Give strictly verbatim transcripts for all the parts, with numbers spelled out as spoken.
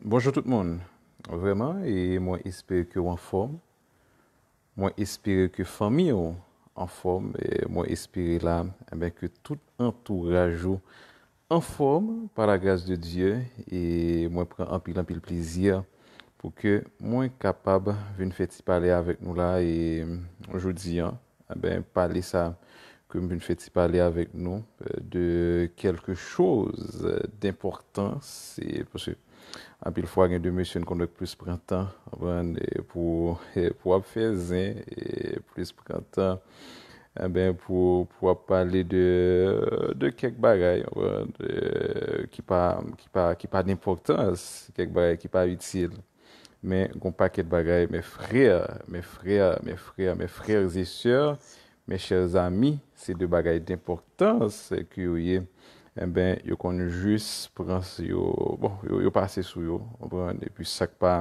Bonjou tout moun. Vrèman, e mwen espere ke w anfòm. Mwen espere ke fanmi w anfòm. E mwen espere la, enben, ke tout antouraj ou anfòm pa la gras de Dye. E mwen pran anpil, anpil plezi pou ke mwen kapab vin fè ti pale avèk nou la. E jodi a, enben, pale sa ke m vin fè ti pale avèk nou, euh, de quelque chose d'importance. Se paske anpil fwa gen de mesye n konn wè k plis pran tan, konprann, e pou, e pou ap fè zen, e plis pran tan, enben, pou, pou ap pale de, de kèk bagay, konprann, e ki pa, ki pa, ki pa d enpòtans, kèk bagay ki pa itil. Men gon pakèt bagay, mes frères, mes frères, mes frères, mes frères et sœurs, mes chers amis, se de bagay d enpòtans ke yo ye. Enben, yo konn jis pran yo, bon, yo, yo pase sou yo, konprann, epi sa k pa,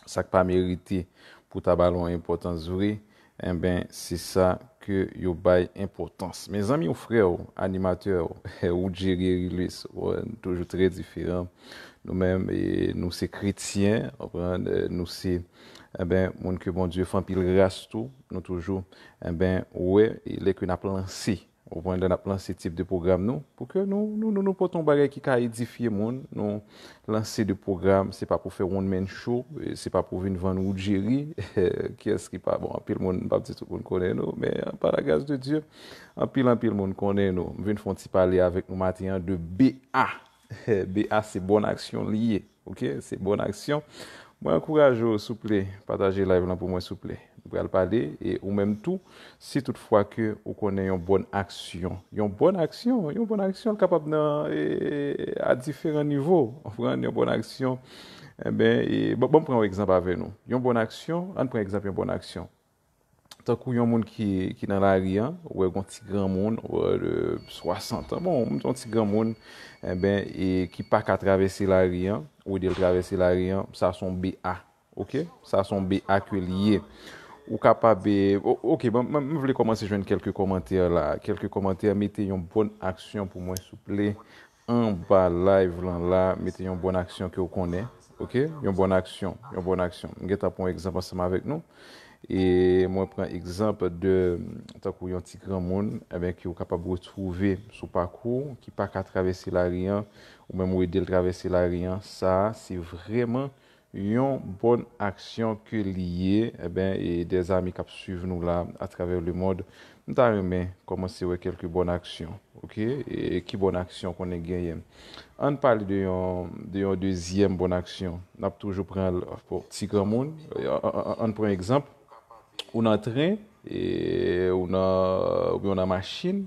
sa k pa merite pou ta ba l yon enpòtans vre, enben, se sa ke yo bay enpòtans. Mezanmi, ou frè w, animatè w, Woodjery Erilus, w toujou trè diferan. Nou menm, e, nou se kretyen, konprann, e, nou se, enben, moun ke Bondye fè anpil gras tou. Nou toujou, enben, wè, e, lè ke n ap lanse, ou konprann, lè n ap lanse tip de pwogram nou, pou ke nou, nou, nou, nou pote yon bagay ki ka edifye moun, nou lanse de pwogram, se pa pou fè one man show, e, se pa pou vin vann Woodjery, kiyès ki pa, bon, anpil moun, m p ap di tout moun konnen nou, men pa la gras de Dye, anpil, anpil moun konnen nou. M vin fè yon ti pale avèk nou maten an de B A. B A se bòn aksyon li ye, oke? Se bòn aksyon. Mwen ankouraje w, souple, pataje live lan pou mwen, souple. Nou pral pale, e ou menm tou, si tout fwa ke ou konnen yon bòn aksyon, yon bòn aksyon, yon bòn aksyon, l kapab nan, e, a diferan nivo, w konprann, yon bòn aksyon, enben, e, bon, bon, m pran yon egzanp avè nou. Yon bòn aksyon, ann pran egzanp yon bòn aksyon. Tankou yon moun ki, ki nan lari an, ou wè gon ti granmoun, ou wè de swasant an, bon, yon ti granmoun, enben, e ki pa ka travèse lari an, ou ede l travèse lari an, sa se yon B A, oke? Sa se yon B A ke li ye. Ou kapab, e, o-, oke, bon, mwen, mwen vle kòmanse jwenn kèlke kòmantè la. Kèlke kòmantè, mete yon bòn aksyon pou mwen, souple. Anba live lan la, mete yon bòn aksyon ke w konnen, oke? Yon bòn aksyon, yon bòn aksyon. M gentan pran yon egzanp ansanm avèk nou. E mwen pran egzanp de, tankou yon ti granmoun, enben, ke w kapab retwouve sou pakou, ki pa ka travèse lari an, ou menm ou ede l travèse lari an. Sa a, se vrèman yon bòn aksyon ke li ye, enben, e dèzami k ap swiv nou la atravè lemond, m ta renmen kòmanse wè kèlke bòn aksyon, oke? E ki bòn aksyon konnen genyen? Ann pale de yon, de yon dezyèm bòn aksyon. N ap toujou pran l pou ti granmoun. Ann, ann, ann, ann pran egzanp. Ou nan tren, e, ou nan, oubyen ou nan machin,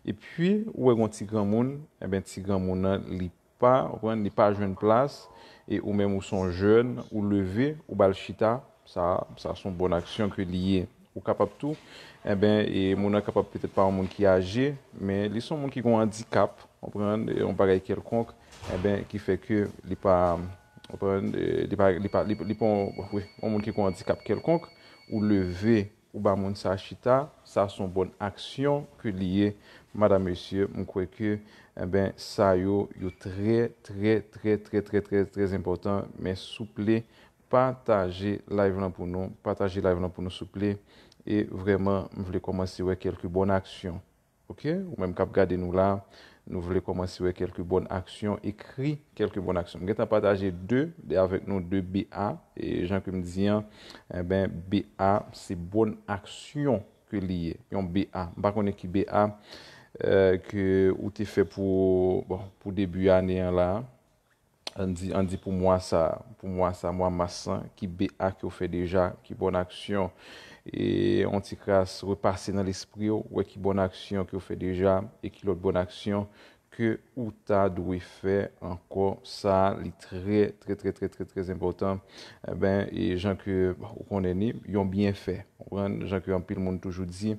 epi ou wè gon ti granmoun, enben, ti granmoun nan, li pa, ou konprann, li pa jwenn plas, e ou menm ou se yon jèn, ou leve, ou ba l chita, sa, sa se yon bòn aksyon ke li ye. Ou kapab tou, enben, e moun nan kapab petèt pa yon moun ki aje, men li se yon moun ki gen yon andikap, ou konprann, e yon bagay kèlkonk, enben, ki fè ke li pa, ou konprann, e li pa, li pa, li, li pa yon, wi, yon moun ki gen yon andikap kèlkonk, ou leve, ou ba moun sa chita, sa se yon bòn aksyon ke li ye, madam, mesye, m kwè ke, enben, sa yo, yo trè, trè, trè, trè, trè, trè, trè enpòtan, men souple, pataje live lan pou nou, pataje live lan pou nou, souple, e vrèman, m vle kòmanse wè kèlke bòn aksyon. Oke? Ou menm k ap gade nou la, nou vle kòmanse wè kèlke bòn aksyon, ekri kèlke bòn aksyon. M gentan pataje de, de avèk nou, de B A, e jan ke m di an, enben, B A, se bòn aksyon ke li ye, yon B A. M pa konnen ki B A, euh, ke ou te fè pou, bon, pou debi ane an la. Ann di, ann di pou mwa sa, pou mwa sa, mwa mas lan, ki B A ke w fè deja, ki bòn aksyon, e yon ti kras repase nan lespri w, wè ki bòn aksyon ke w fè deja, e ki lòt bòn aksyon ke ou ta dwe fè ankò. Sa, li trè, trè, trè, trè, trè, trè enpòtan. Enben, e jan ke ou konnen ni, yon byenfè. Konprann? Jan ke anpil moun toujou di,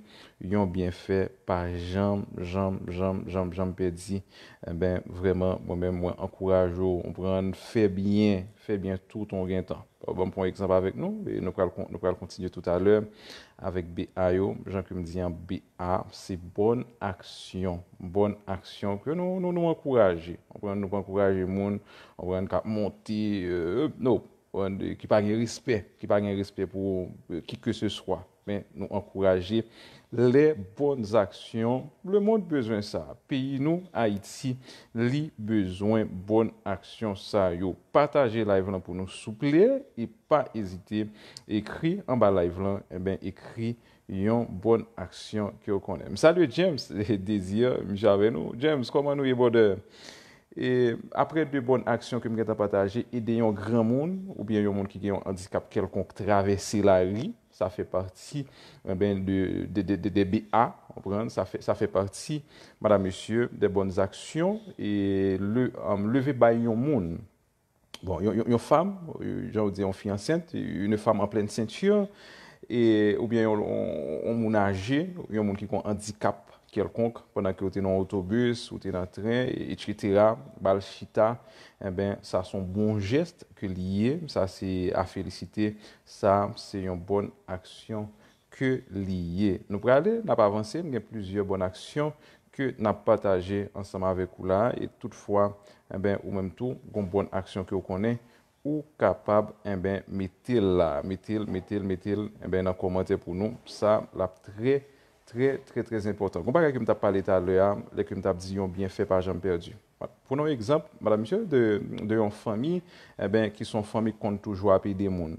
yon byenfè pa janm, janm, janm, janm, janm pèdi. Enben, vrèman, mwen menm, mwen ankouraje w, konprann? Fè byen, fè byen toutan w gen tan. Bon, ban m pran yon egzanp avèk nou, e nou pral kon- nou pral kontinye toutalè avèk B A yo. Jan ke m di an, B A se bòn aksyon. Bòn aksyon ke nou nou nou ankouraje. Konprann, nou pa ankouraje moun, konprann, k ap monte, euh, non, konprann, ki pa gen respè, ki pa gen respè pou, euh, qui que ce soit. Men nou ankouraje les bonnes actions. Lemonn bezwen sa. Peyi nou, Ayiti, li bezwen bòn aksyon sa yo. Pataje live lan pou nou souple e pa ezite ekri anba live lan, enben ekri yon bòn aksyon ke w konnen. M salye James Désir, misye avè nou. James, kòman nou ye, brother? E apre de bòn aksyon ke m gentan pataje, ede yon granmoun oubyen yon moun ki gen yon andikap kèlkonk travèse lari, sa fè pati, enben, de, de, de, de, de B A, konprann? Sa fè, sa fè pati, madam, mesye, de bòn aksyon, e le, um, leve bay yon moun. Bon, yon, yon, yon fanm, jan ou di, yon fi ansent, une femme en pleine ceinture, e, oubyen yon, yon, yon moun aje, yon moun ki gen yon andikap kèlkonk, pandan ke ou te nan otobis, ou te nan tren, e, etsetera, ba l chita, enben, sa se yon bon jès ke li ye, sa se a felisite, sa se yon bòn aksyon ke li ye. Nou prale, n ap avanse, m gen plizyè bòn aksyon ke n ap pataje ansanm avèk ou la, e toutfwa, enben, ou menm tou, gon bòn aksyon ke ou konnen, ou kapab, enben, mete l la, mete l, mete l, mete l, enben, nan kòmantè pou nou. Sa, l ap trè, trè, trè, trè enpòtan. Gon bagay ke m t ap pale talè a, lè ke m t ap di yon byenfè pa janm pèdi. Pran yon egzanp, madam, mesye, de, de yon fanmi, enben, ki se yon fanmi ki konn toujou ap ede moun.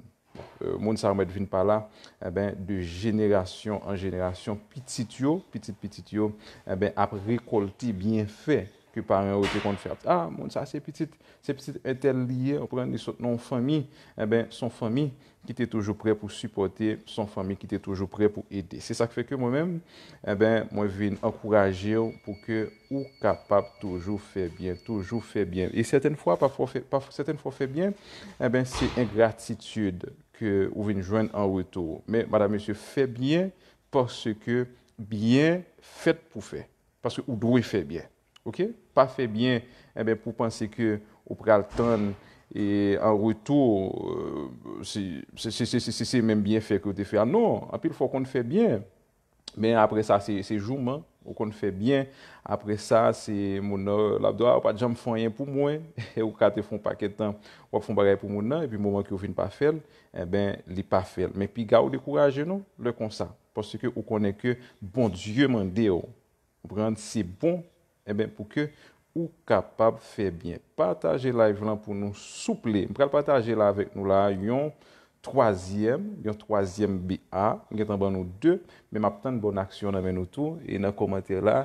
Euh, moun sa yo mèt vin pa la, enben, de jenerasyon an jenerasyon, pitit yo, pitit pitit yo, enben, ap rekòlte byenfè ke paran yo te konn fè. Ah, moun sa se pitit, se pitit entèl li ye, ou konprann, li sot nan yon fanmi, enben, se yon fanmi ki te toujou prè pou sipòte, se yon fanmi ki te toujou prè pou ede. Se sa k fè ke mwen menm, enben, mwen vin ankouraje w pou ke ou kapab toujou fè byen, toujou fè byen. E sètèn fwa, pafwa w fè, paf- sètèn fwa w fè byen, enben, se engratitid ke ou vin jwenn an retou. Men, madam, mesye, fè byen paske byen fèt pou fè. Paske ou dwe fè byen. Oke? Pa fè byen, enben, pou panse ke ou pral tann e an retou, euh, se, se, se, se, se, se menm byenfè ke ou te fè a. Non, anpil fwa w konn fè byen. Men apre sa, se, se jouman, ou konn fè byen. Apre sa, se moun nan, l ap di, "Ah, ou pa t janm fè anyen pou mwen." E ou ka te fè yon pakèt tan, w ap fè yon bagay pou moun nan, epi moman ke ou vin pa fè l, enben, li pa fè l. Men piga ou dekouraje non, lè konsa. Paske ou konnen ke Bondye mande w. Ou konprann? Se bon, enben, pou ke ou kapab fè byen. Pataje live lan pou nou, souple. M pral pataje la avèk nou la, yon twazyèm, yon twazyèm B A. M gentan ban nou de, men m ap tann bòn aksyon nan men nou tou. E nan kòmantè la,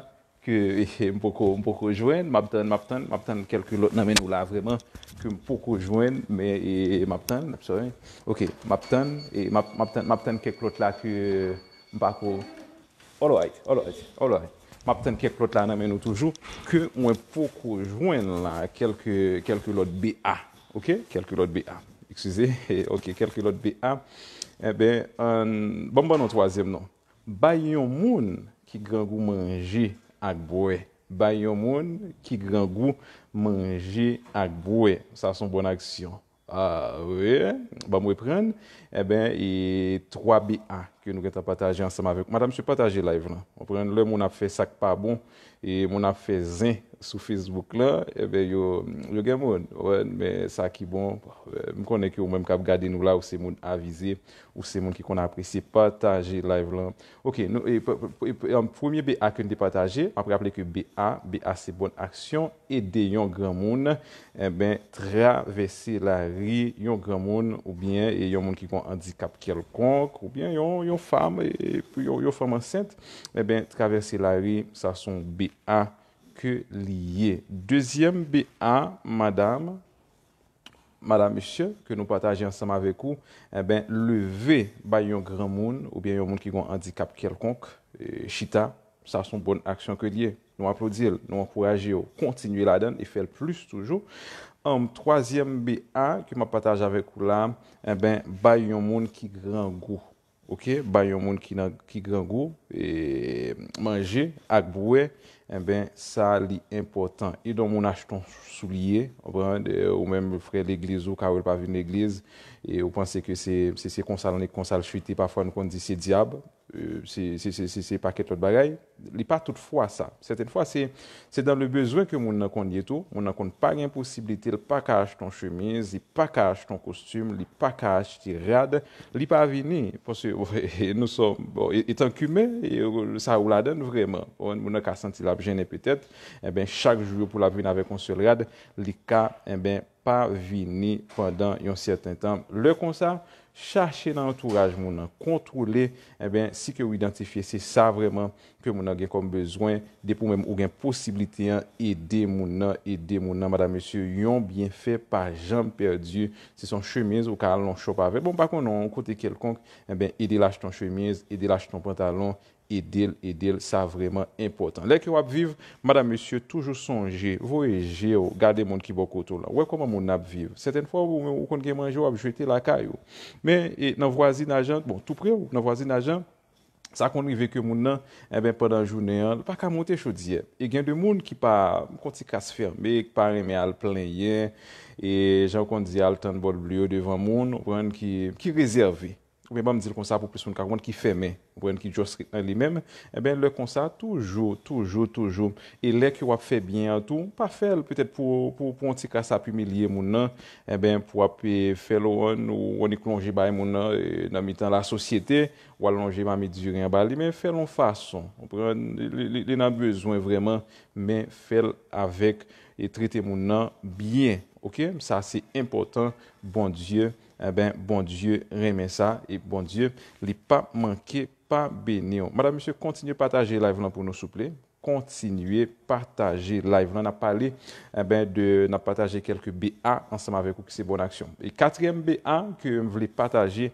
ke m poko, m poko jwenn, m ap tann, m ap tann, m ap tann kèlke lòt nan men nou la vrèman, ke m poko jwenn, men e, m ap tann, sorry. Ok, m ap tann, e m ap, m ap tann, m ap tann kèk lòt la ke m pa ko, alright, alright, alright. M ap tann kèk lòt la nan men nou toujou, ke mwen poko jwenn la, kèlke, kèlke lòt B A, ok? Kèlke lòt B A, eskize, ok, kèlke lòt B A. Enben, ann, ban m ban nou twazyèm non. Bay yon moun ki grangou manje ak bwè. Bay yon moun ki grangou manje ak bwè. Sa se yon bòn aksyon. Ah, wi. Ban m reprann. Enben, e twa B A ke nou gentan pataje ansanm avèk. Madanm, mesye, pataje live lan. Ou konprann, lè moun ap fè sa k pa bon, e moun ap fè zen sou Facebook lan, enben, yo, yo gen moun. Ou konprann, men sa ki bon, m konnen ke ou menm k ap gade nou la, ou se moun avize, ou se moun ki konn apresye, pataje live lan. Ok, nou, e, p- p- p- e, premye B A ke n te pataje, m ap raple ke B A, B A se bòn aksyon, ede yon granmoun, enben, travèse lari, yon granmoun, oubyen, e, yon moun ki gen yon andikap kèlkonk, oubyen yon, yon fanm, e, pou yon, yon fanm ansent, enben, travèse lari, sa se yon B A ke li ye. Dezyèm B A, madanm, madanm, mesye, ke nou pataje ansanm avèk ou, enben, leve bay yon granmoun oubyen yon moun ki gen yon andikap kèlkonk, e, chita, sa se yon bòn aksyon ke li ye. Nou aplodi l, nou ankouraje w, kontinye ladan l e fè l plis toujou. Ann, twazyèm B A ke m ap pataje avèk ou la, enben, bay yon moun ki grangou. Ok, bay yon moun ki nan, ki grangou, e, manje ak bwè, Enben, sa li enpòtan. Ede yon moun achte yon soulye, w konprann, e, ou menm frè legliz ou ka wè l pa vin legliz, e ou panse ke se, se, se konsa l, konsa l chite, pafwa nou konn di se dyab, e, se, se, se, se, se pakèt lòt bagay. Li pa tout fwa sa. Sètèn fwa, se, se dans le besoin ke moun nan konn ye tou. Moun nan konn pa gen posiblite, l pa ka achte yon chemiz, li pa ka achte yon kostim, li pa ka achte rad, li pa vini. Paske nou sòm, bon, e- etan kimen, e, sa ou ladan l vrèman. Bon, moun nan ka santi l ap jennen petèt. Enben, chak jou yo pou l ap vin avèk yon sèl rad, li ka, enben, pa vini pandan yon sèten tan. Lè konsa, chache nan antouraj moun nan, kontwole, enben, si ke w idantifye se sa vrèman ke moun nan gen kòm bezwen, depi w menm ou gen posiblite an, ede moun nan, ede moun nan, madam, mesye, yon byenfè pa janm pèdi. Si se yon chemiz, ou ka al nan yon shop avè l. Bon, m pa konnen, yon kote kèlkonk, enben, ede l achte yon chemiz, ede l achte yon pantalon, ede l, ede l, sa vrèman enpòtan. Lè ke w ap viv, madam, mesye, toujou sonje, voye je w, gade moun ki bò kote w lan. Wè kòman moun nan ap viv. Sètèn fwa, ou, ou konn gen manje w ap jete lakay ou. Men, e, nan vwazinaj lan, bon, tou pre w, nan vwazinaj lan, sa konn rive ke moun nan, enben, pandan jounen an, li pa ka monte chodyè. E gen de moun ki pa, kon ti kas fèmen, ki pa renmen al plenyen, e jan w konn di, al tann bòl ble yo devan moun, ou konprann, ki, ki rezève. Oubyen ban m di l konsa pou plis moun ka konprann, ki fèmen, ou konprann, ki just ret nan li menm, enben, lè konsa, toujou, toujou, toujou, e lè ke w ap fè byen an tou, pa fè l petèt pou, pou, pou yon ti kas ap imilye moun nan, enben, pou w ap, e, fè l ou annik lonje bay moun nan, e, nan mitan lasosyete, w al lonje mamit diri anba li, men fè l yon fason, ou konprann, li, li, li nan bezwen vrèman, men fè l avèk, e trete moun nan byen, oke? Sa se enpòtan, Bondye, enben, Bondye renmen sa, e Bondye, li p ap manke pa beni w. Madam, mesye, kontinye pataje live lan pou nou, souple. Kontinye pataje live lan. N ap pale, enben, de, n ap pataje kèlke B A ansanm avèk ou ki se bòn aksyon. E katriyèm B A ke m vle pataje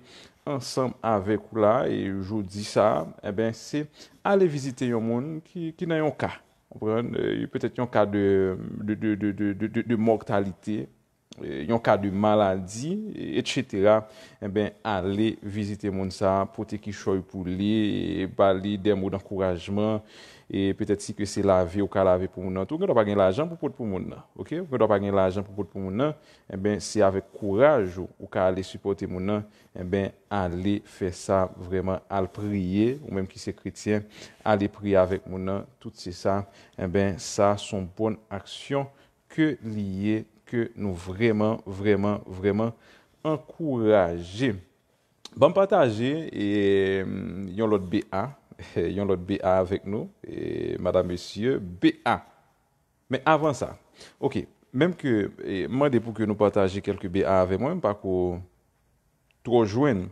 ansanm avèk ou la, e jodi sa, enben, se ale vizite yon moun ki, ki nan yon ka. Ou konprann? E, petèt yon ka de, de, de mòtalite, e, yon ka de maladi, e, etsetera. Enben, ale vizite moun sa a, pote kichòy pou li, e, ba li de mo dankourajman, e petèt si ke se lave ou ka lave pou moun nan tou, ou gen dwa pa gen lajan pou pot pou moun nan, oke? Ou gen dwa pa gen lajan pou pot pou moun nan, enben, se avèk kouraj ou, ou ka ale sipòte moun nan, enben, ale fè sa vrèman, al priye, ou menm ki se kretyen, ale priye avèk moun nan, tout se sa, enben, sa se yon bòn aksyon ke li ye, ke nou vrèman, vrèman, vrèman ankouraje. Ban m pataje, e, yon lòt B A, yon lòt B A avèk nou, e, madam, mesye, B A. Men avan sa, oke, menm ke, e, m mande pou ke nou pataje kèlke B A avè mwen, m pa ko twò jwenn.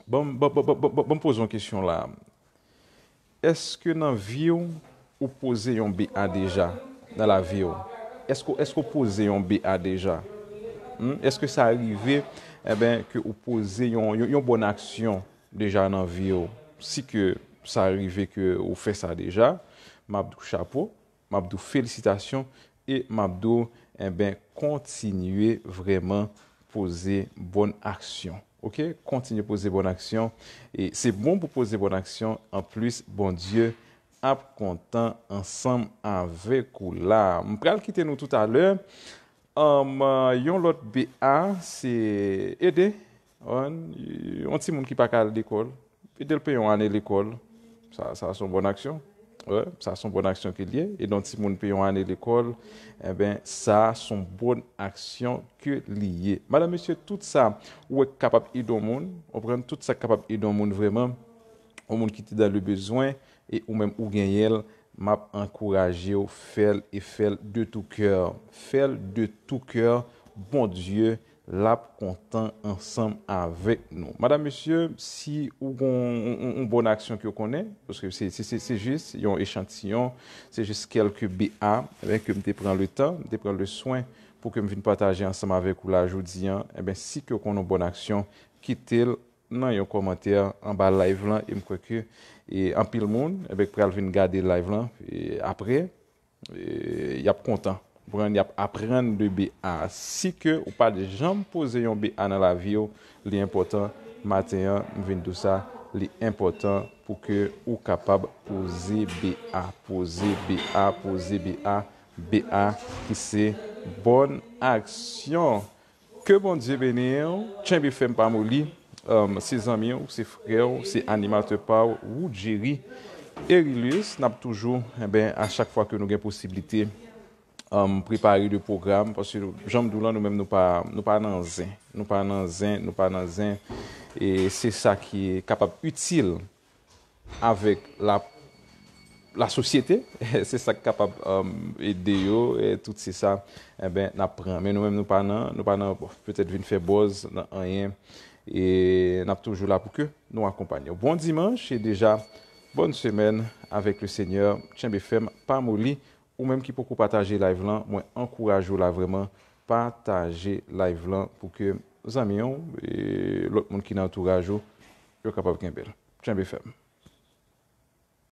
Ban, ban, ban, ban, ban, ban m poze yon kesyon la. Èske nan vi w, ou poze yon B A deja nan lavi w? Èske, èske w poze yon B A deja? Hmm? Èske sa rive, enben, ke ou poze yon, yon, yon bòn aksyon deja nan vi w? Si ke sa rive ke ou fè sa deja, m ap di w chapo, m ap di w felisitasyon e m ap di w, enben, kontinye vrèman poze bòn aksyon. Oke? Kontinye poze bòn aksyon. E se bon pou poze bòn aksyon. Anplis, Bondye ap kontan ansanm avèk ou la. M pral kite nou toutalè. Um, yon lòt B A, se ede yon, yon timoun ki pa ka al lekòl. Ede l peye yon ane lekòl. Sa, sa se yon bòn aksyon. Wi, sa se yon bòn aksyon ke l ye. Ede yon timoun peye yon ane lekòl, enben, sa se yon bòn aksyon ke li ye. Madam, mesye, tout sa ou wè k kapab ede yon moun, ou konprann, tout sa k kapab ede yon moun vrèman, yon moun ki te dans le besoin, e ou menm ou genyen l, m ap ankouraje w, fè l e fè l de tout cœur. Fè l de tout cœur, Bondye l ap kontan ansanm avèk nou. Madam, mesye, si ou gon yon, yon, yon bòn aksyon ke w konnen, paske se, se, se, se jis yon echantiyon, se jis kèlke B A, enben, ke m te pran le tan, m te pran le swen pou ke m vin pataje ansanm avèk ou la jodi an, enben, si ke w konnen yon bòn aksyon, kite l nan yon kòmantè anba live lan, e m kwè ke, e, anpil moun, enben, k pral vin gade live lan, e, apre, e, y ap kontan. Konprann, y ap aprann de B A. Si ke ou pa t janm poze yon B A nan lavi w, li enpòtan. Maten an, m vin di w sa, li enpòtan pou ke ou kapab poze B A, poze B A, poze B A, B A ki se bòn aksyon. Ke Bondye beni w, tchenbe fèm pa moli. Um, se zanmi w, se frè w, se animatè pa w, Woodjery Erilius. N ap toujou, enben, a chak fwa ke nou gen posiblite, um, prepare de pwogram, paske jan m di w lan, nou menm nou pa, nou pa nan zen, nou pa nan zen, nou pa nan zen, e se sa ki kapab itil avèk la, la sosyete, se sa k kapab, um, ede yo, e tout se sa, enben, n ap pran. Men nou menm nou pa nan, nou pa nan, bon, petèt vin fè bòz nan anyen, e n ap toujou la pou ke nou akonpanye w. Bon dimanch, e deja, bòn semèn avèk le Senyè, tchenbe fèm, pa moli. Ou menm ki poko pataje live lan, mwen ankouraje w la vrèman, pataje live lan pou ke zanmi w, e lòt moun ki nan antouraj ou, yo kapab kenbe l. Tchenbe fèm.